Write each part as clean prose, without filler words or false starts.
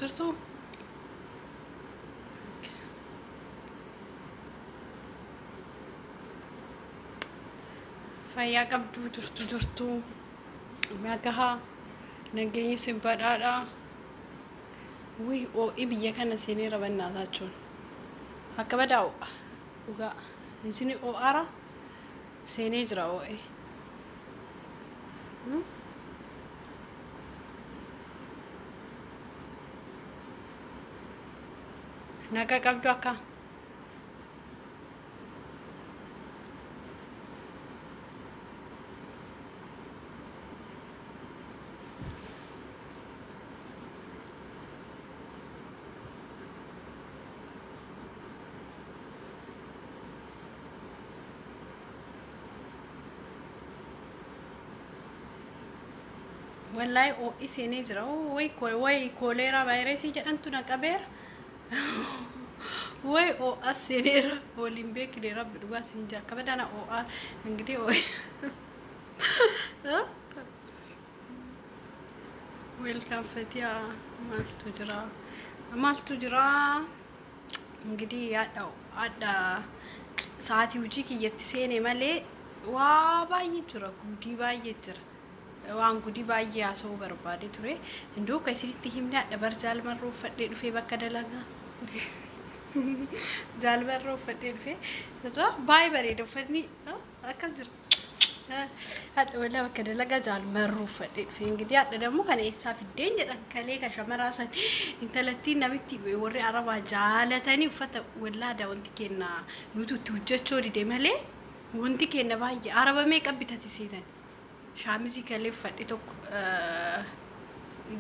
Jirtu? Fayyaa qabdu? Jirtu, jirtu? Nagahaa, nageenyi si badhaadhaa. Wuy, oo'i biyya kana seenee rabannaa taachuun akka badaa oo'a dhugaa. Isin oo'aara seenee jira oo'e. Nagaa qabdu akka? Wallaahi oo'i seenee jira. Way way, kooleeraa vaayirasii jedhantu na qabeera. Way, oo'a seeneera. Waliin beekne, rabbi dhugaa siin jira. Akka badana oo'a እንግዲህ oo'i. Welcome Fatiyaa. Maaltu jira? Maaltu jira? እንግዲህ yaadha adha sa'aatii hojii kiyyatti seene malee waa baay'ee jira, gudii baay'ee jira. Waan gudii baay'ee haasa'uu barbaade ture. Indoo akka isinitti himne, adha bar jaalmarroo uffadhee dhufee bakka dalagaa. Jaalmarroo uffadhee dhufee baay'ee bareeda uffanni, akkam jira. Hadha walaa bakka dalagaa jaalmarroo uffadhee dhufe. እንግዲህ hadha ደግሞ kana eessaa fiddeen jedhan. Kalee ka shamaraa san intalattiin namitti warri arabaa jaalatanii uffata wallaada. Wanti kenna nuti itti hojjechuu dide malee wanti kenna baay'ee araba meeqa bitati seetan. Shaamizii kalee uffadhe tokko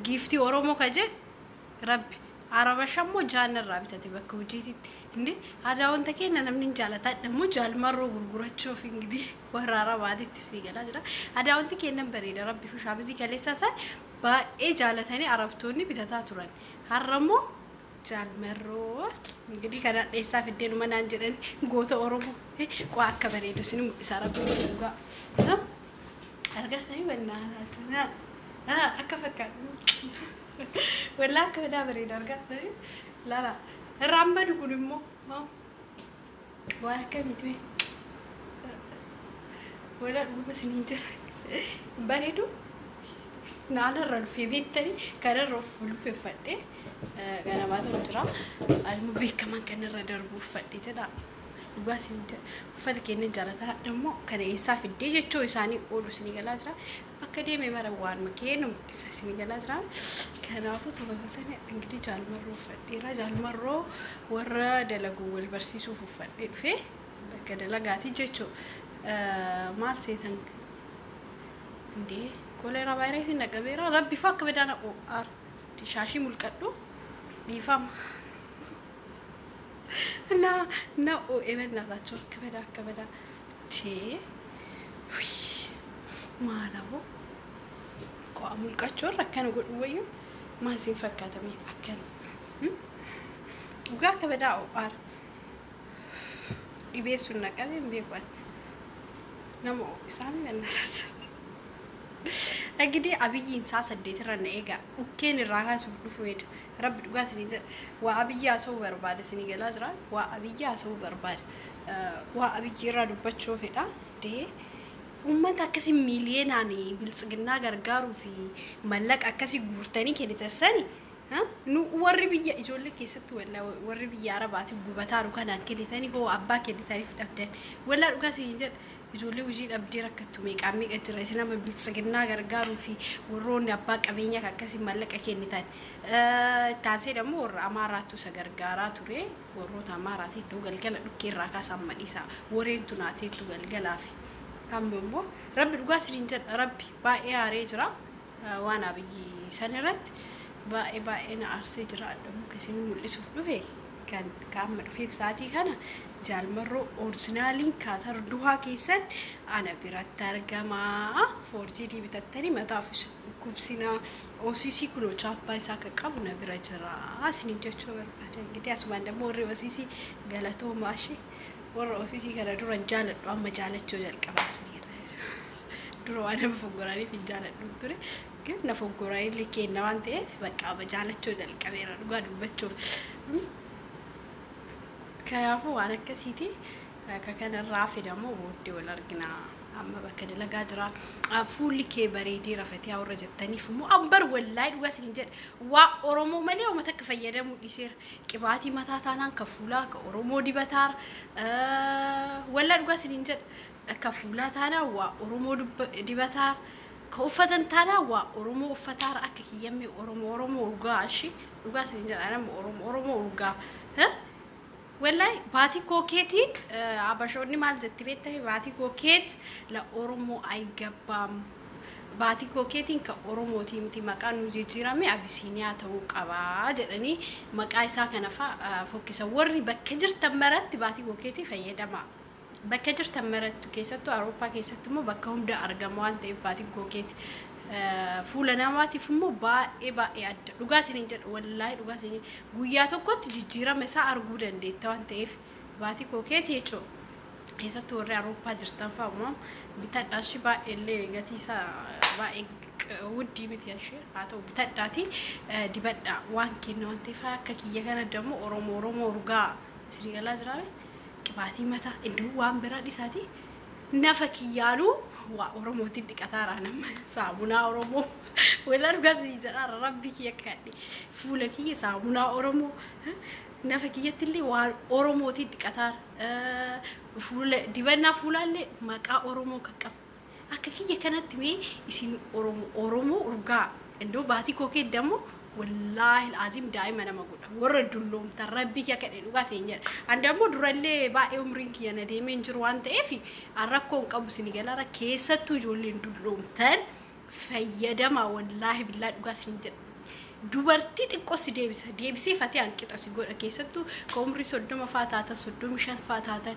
giiftii Oromoo ka jedhu, rabbi, araba shammoo jaanarraa bitate bakka hojiititti. Inni aadaa wanta keenya namni hin jaalata. Immoo jaalmarroo gurgurachuuf እንግዲህ warra arabaatitti sii galaa jira. Aadaa wanti kennan bareeda, rabbi. Shaamizii kaleessaa san baay'ee jaalatanii arabtoonni bitataa turan. Har'ammoo jaalmarroo እንግዲህ kana dheessaa fiddeen manaan jedhan goota Oromoo qaa akka bareedu isin mul'isa, rabbi dhugaa. Argatanii bannaa akka fakkaatu. Wallaa akka badaa bareeda, argatanii laala. Irraan badu kun immoo waan akkamiiti mee? Walaa dhuguma isiniin jira. Bareedu naanarra dhufee beektanii kanarra of ulfeeffadhee ganamaatu jira. Almu beekamaan kanarra darbu uffadhe jedha. Dhugaa isin jedha. Uffata keenya jaalataa immoo kana eessaa fiddee jechuu isaanii oolu isinii galaa jira. Bakka deeme mara waan kennu mul'isa, isinii galaa jira. Kanaafuu sababa sana እንግዲህ jaalmarroo uffadheera. Jaalmarroo warra dalagu wal barsiisuuf uffadhee dhufee bakka dalagaati jechuudha. Maal seetan? Indee koleeraa vaayirasiin naqabeera. Rabbi faa akka badaana oo'aara. Shaashii mulqadhu, dhiifama. እና እና oo'ee በእናታቸው akka badaa akka badaa tee maal aboo qo'a mulqachuu irra akkana godhu wayyu maal siin fakkaatame? Akkana dhugaa akka badaa oo'aara. Dhibee sun naqabe hin beeku nama isaan በእናታቸው. እንግዲህ abiyyiin isaa 8 irra na eega, dhukkeen irraa kaasuuf dhufu hedha. Rabbi dhugaa isinii jedha. Waa abiyyi haasa'uu barbaada, isinii galaa jira. Waa abiyyi haasa'uu barbaada, waa abiyyi irraa dubbachuu fedha. Dee uummata akkasii miiliyeenaan biltsiginnaa gargaaruu fi mallaqa akkasii guurtanii kennitan sani, nu warri biyya ijoollee keessatti warri biyya arabaatiif gubataaru kanaan kennitanii hoo abbaa kennitaniif dhabdan. Wallaa dhugaa isin jedha, ijoollee hojii dhabdee rakkattu meeqaan meeqa jira. Isin nama biltsiginnaa gargaaruu fi warroonni abbaa qabeenyaa akkasii mallaqa kennitan. Taansee ደግሞ warra amaaraatu isa gargaaraa ture. Warroota amaaraati iddoo galgala dhukkee irraa kaasan madhiisa wareentu naateettu galgalaa fi amma immoo, rabbi dhugaa isiniin jedha, rabbi baay'ee aaree jira. Waan abiyyi san irratti baay'ee baay'ee na aarsee jira. Addamu isin mul'isuuf dhufe kan kaama dhufeef sa'aatii kana jaalmarroo originaliin Kaatar Duhaa keessatti ana biratti argama. Foorjiidii bitattanii mataaf dhukkubsinaa. Oosiisii kunoo chaappaa isaa akka qabu na bira jira. Isiniin jechuu barbaada. እንግዲህ asumaan ደግሞ warri oosiisii galatoomaa ishee. Warra oosiisii kana dura hin jaaladhu, amma jaalachuu jalqabaa isin. Dura waan nama foggoraniif hin jaaladhu ture. ግን na foggoraa illee kenna waan ta'eef bakka jaalachuu jalqabeera dhugaa dubbachuuf. Kanaafuu waan akkasiiti. Akka kanarraa fidamoo booddee wal argina. Amma bakka dalagaa jira. Fuulli kee bareedee rafatee warra jettaniif immoo ambar wallaahi dhugaa isin jedha. Waa Oromoo malee uummata akka fayyadamuu dhiiseera. Qibaatii mataa taanaan ka fuulaa ka Oromoo dibataara. Wallaahi dhugaa isin jedha. Ka fuulaa taanaan waa Oromoo dibataara. Ka uffatan taanaan waa Oromoo uffataara. Akka kiyyammee Oromoo Oromoo urgaa ishee dhugaa isin jedha nama Oromoo Oromoo urgaa. Wallahi baatii kookeetiin abashoonni maal jetti beektani baatii kookeet la Oromoo አይገባም. Baatii kookeetiin kan Oromootii miti maqaan nu jijjiirame Abisiiniyaa ta'uu qabaa jedhanii maqaa isaa kana fa'aa fokkisa. Warri bakka jirtan maratti baatii kookeetii fayyadama. Bakka jirtan maratti keessattuu Awurooppaa keessatti immoo bakka hunda argama waan ta'eef baatiin kookeeti. Fuula namaatiif immoo baay'ee baay'ee adda. Dhugaa isiniin jedha wallaahi dhugaa isiniin jedha. Guyyaa tokkotti jijjiirama isaa arguu dandeetta waan ta'eef baatii kookeeti jechuudha. Keessattuu warri Awurooppaa jirtan fa'a immoo bitadhaa ishee baay'ee illee gatii isaa baay'ee wuddii miti ishee haa ta'u bitadhaati dibadhaa waan kenna waan ta'eef akka kiyya kana dammoo Oromoo Oromoo urgaa isinii galaa jiraame qibaatii mataa iddoo waan biraa dhisaati. Nafa kiyyaanuu waa Oromootiin dhiqataara nama saamunaa Oromoo walaa dhugaa isinii jedhaara rabbi kiyya kadhe fuula kiyya saamunaa Oromoo nafa kiyyatti illee waan Oromootiin dhiqataara fuula dibannaa fuulaallee maqaa Oromoo kan qabu akka kiyya kanatti mee isin Oromoo Oromoo urgaa iddoo baatii kookee dammoo wallaahi alaaziim daa'ima nama godha warra dulloomtan rabbi kiyya kadhe dhugaa isin jedha. Andi ammoo durallee baay'ee umriin kiyya na deemee hin jiru waan ta'eef rakkoo hin qabu isin galaara keessattuu ijoolleen dulloomtan fayyadama wallaahi billaa dhugaa isin jedha. Dubartii xiqqoo si deebisa deebisee fatee hanqixa si godha keessattuu ka umrii 30 faa taatan 35 faa taatan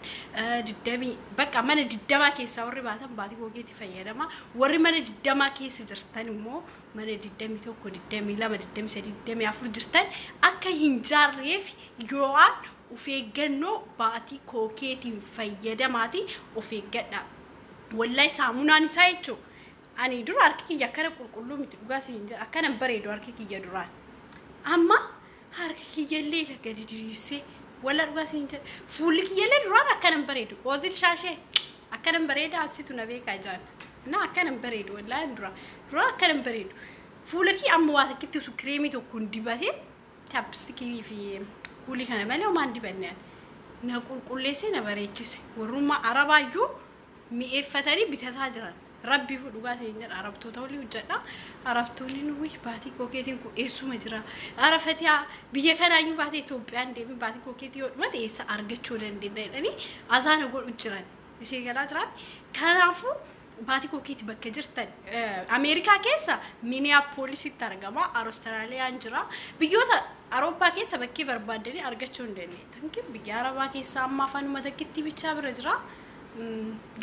20 bakka mana 20 keessaa warri baatan baatii kookeetti fayyadama. Warri mana 20 keessa jirtan immoo mana 21 22 23 24 jirtan akka hin jaarreef yoo'aan of eeggannoo baatii kookeetiin fayyadamaati of eeggadha. Wallaahi saamunaan isaa jechuudha. Ani dura harki kiyya akkana qulqulluu miti dhugaa isin jedha akkana bareedu harki kiyya duraan. Amma harki kiyya illee gadi diriirsee wallaa dhugaa isin jedha fuulli kiyya illee duraan akkana bareedu oozil shaashee akkana bareeda ansitu na beekaa jaan na akkana bareedu wallaahi dura dura akkana bareedu fuula kiyya amma waa takkitti usu kireemii tokkoon dibatee chapstikii fi kuulii kana malee homaan dibanne na qulqulleessee na bareechise warrummaa arabaayyuu mi'eeffatanii bitataa jiran. Rabbi dhugaa isin jedha arabtoota olii hojjedha. Arabtoonni nuyi baatii kookeetiin kun eessuma jira. Arafatii biyya kanaayyuu baatee Itoophiyaan deemin baatii kookeetii yoo dhumate eessa argachuu dandeenya jedhanii azaana godhu jiran. Isin galaa jiran. Kanaafuu baatii kookeetii bakka jirtan Ameerikaa keessa Minneapolisitti argama. Awustiraaliyaan jira. Biyyoota Awurooppaa keessa bakkee barbaaddanii argachuu hin dandeettan. Biyya Arabaa keessa amma afaanuma takkitti bichaa bira jira.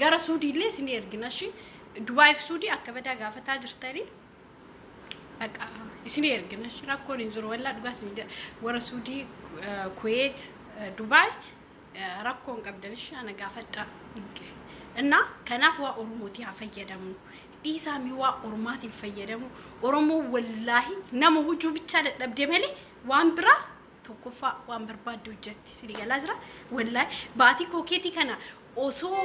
Gara Suudiillee isin ergina ishee. Dubaay fi Suudii akka badaa gaafataa jirtanii bakka isin ergina rakkoon hin jiru wallaa dhugaa isin jedha warra Suudii Kuweet Dubaay rakkoo hin qabdan ishee ana gaafadha. Innaa kanaaf waa Oromootii haa fayyadamu. Dhiisaa mi waa Oromaatiin fayyadamu. Oromoo wallaahi nama hojii bichaa dadhabde malee waan biraa tokkoffaa waan barbaadde hojjetti isin galaa jira. Wallaahi baatii kookeetii kana osoo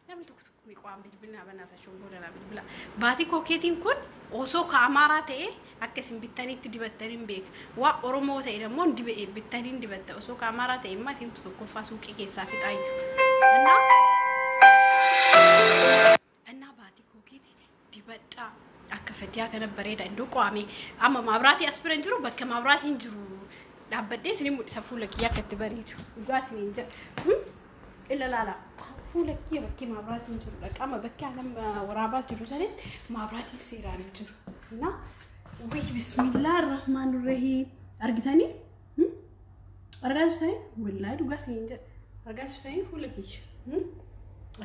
namni tokko tokko miqwaan bilbilaa banaataa booda bilbila. Baatii kookeetiin kun osoo ka Amaaraa ta'e akka isin bittaniitti dibattanii hin beeka. Waa Oromoo ta'e immoo bittanii hin dibatta. Osoo ka Amaaraa ta'e immoo isin tokkoffaa suuqii keessaa fixaayyuu. Innaa baatii kookeetii dibadhaa akka fatiyaa kana bareeda iddoo qo'ame. Amma maabiraatii as bira hin jiru bakka maabiraatiin jiru dhaabbadhee isin mul'isa fuula kiyya akka itti bareedu. Dhugaa isiniin jedha. Ila laala fuula kiyya bakkee maabiraatiin jiru dhaqama bakkee alam waraabaas jiru sanitti maabiraatiin seeraan hin jiru. Na wuy bismillah rahmaan rahiim argitanii argaa jirtanii wallaahi dhugaa isiniin jedha argaa jirtanii fuula kiyya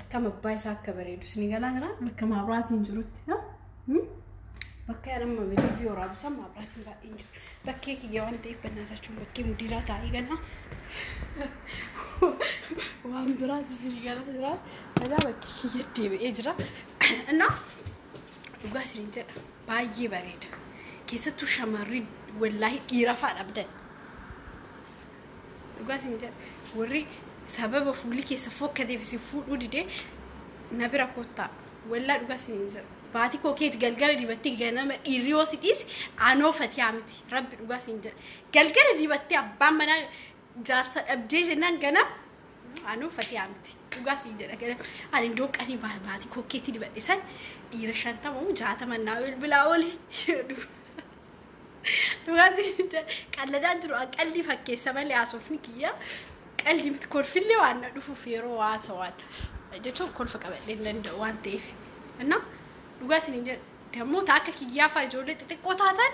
akkam abbaa isaa akka bareedu isinii galaa jira bakka maabiraatiin jirutti bakka yaadamma viidiyoo waraabu san maabiraatiin baay'een jiru. Bakkee kiyya waan ta'eef bannaasachuun bakkee mudiraa taa'ee ganna. Waan biraati isinii galaa jira. Badaa bakkee kiyya deebi'ee jira. Innaa dhugaa isiniin jedha, baay'ee bareeda. Keessattuu shamarri wallaahi dhiira fa'aa dhabdan. Dhugaa isin jedha, warri sababa fuulli keessa fokkateef isin fuudhuu didee na bira kottaa. Wallaa dhugaa isin jedha. Baatii koo keeti galgala dibattee ganama dhiirri yoo si dhiise anoo fatiyaa miti. Rabbi dhugaa isin jedha. Galgala dibattee abbaan manaa jaarsa dhabdee jennaan ganama anoo fatiyaa miti. Dhugaa isin jedha ganama. Ani iddoo qanii baatii koo keetti dibadhe san dhiira 50 moo 60 naa bilbilaa oole. Dhugaa isin jedha. Qalladaan jiru qalbii fakkeessa malee haasofni kiyya. Qalbii miti, kolfillee waan na dhufuuf yeroo haasawaan. Jechuun kolfa qabadhee hin danda'u waan ta'eef. Innaa dhugaa isin jedha. Dammoota akka kiyyaa fa'a ijoollee xixiqqoo taatan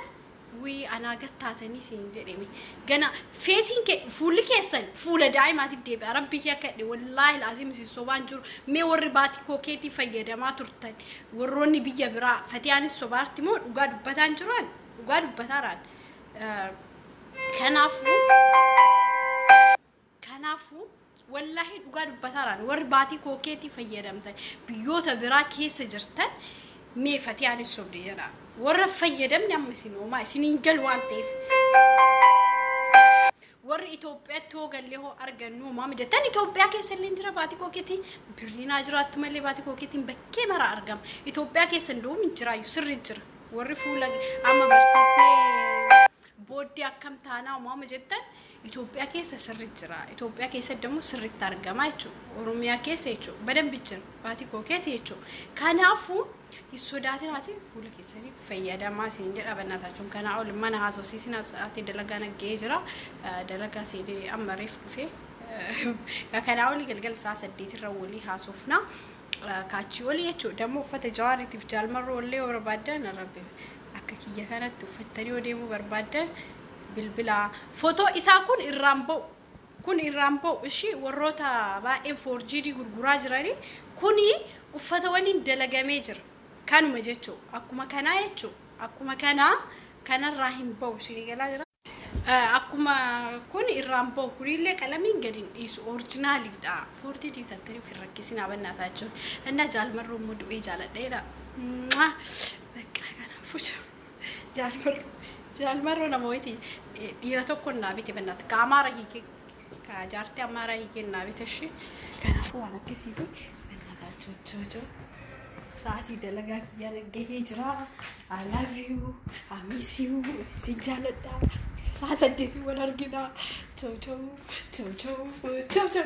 wii anaa gad taatanii isin jedheme. Gana feesiin kee fuulli keessan fuula daa'imaatti deebi'a. Rabbi kee akka jedhe wallaahi laazim isin sobaan jiru. Mee warri baatii kookeetii fayyadamaa turtan warroonni biyya biraa fatiyaanis sobaarti moo dhugaa dubbataan jiran dhugaa dubbataaraan. Kanaafuu wallaahi dhugaa dubbataaraan warri baatii kookeetii fayyadamtan biyyoota biraa keessa jirtan mee fatiyaanis sobde jedha. Warra fayyadamni amma isin hoomaa isin hin galu waan ta'eef. Warri Itoophiyaatti hoo gallee hoo argannu homaa jettan Itoophiyaa keessa illee jira baatii kookeetii birriinaa jiraattu malee baatii kookeetiin bakkee mara argama. Itoophiyaa keessa hin jiraayu sirri jira. Warri fuula amma barsiisnee booddee akkam taanaa uumama jettan Itoophiyaa keessa sirri jira. Itoophiyaa keessa immoo sirritti argama jechuudha. Oromiyaa keessa jechuudha. Badambi jira. Baatii kookeeti jechuudha. Kanaafuu hin sodaatinaati fuula keessanii fayyadamaa isin jedha bannataachuun. Kanaa ol mana haasofsiisinaa sa'aatii dalagaa nagga'ee jira. Dalagaa seenee amma reef dhufee. Kanaa olii galgala sa'a 8 irra walii haasofna. Kaachii olii jechuudha. Dammoo uffata jawaariitiif jaalmarroo illee yoo barbaaddan rabbi akka kiyya kanatti uffattanii yoo deemuu barbaaddan bilbilaa. Footoo isaa kun irraan ba'u. Kun irraan ba'u ishii warroota baay'een foorjiidii gurguraa jiranii kuni uffata waliin dalagamee jira. Kanuma jechuudha. Akkuma kanaa jechuudha. Akkuma kanaa kanarraa hin ba'u isinii galaa jira. Akkuma kun irraan ba'u kunillee qalamiin gadi hin dhiisu orijinaaliidha. Foorjiidii tattanii of hin rakkisinaa bannaataa jechuudha. Innaa jaalmarroo immoo du'ee jaaladheedha. Bakka kanaafuu jaalmarroo nama wayitii dhiira tokko naa bite bannaata. Ka Amaara hiikee ka jaartii Amaaraa hiikee naa bite ishee. Kanaafuu waan akkasiiti bannaataa jechuudha. Sa'aatii dalagaa kiyyaa gahee jira. I love you. I miss you. Isin jaaladha. Sa'a 8 wal argina. Chau chau chau chau chau chau.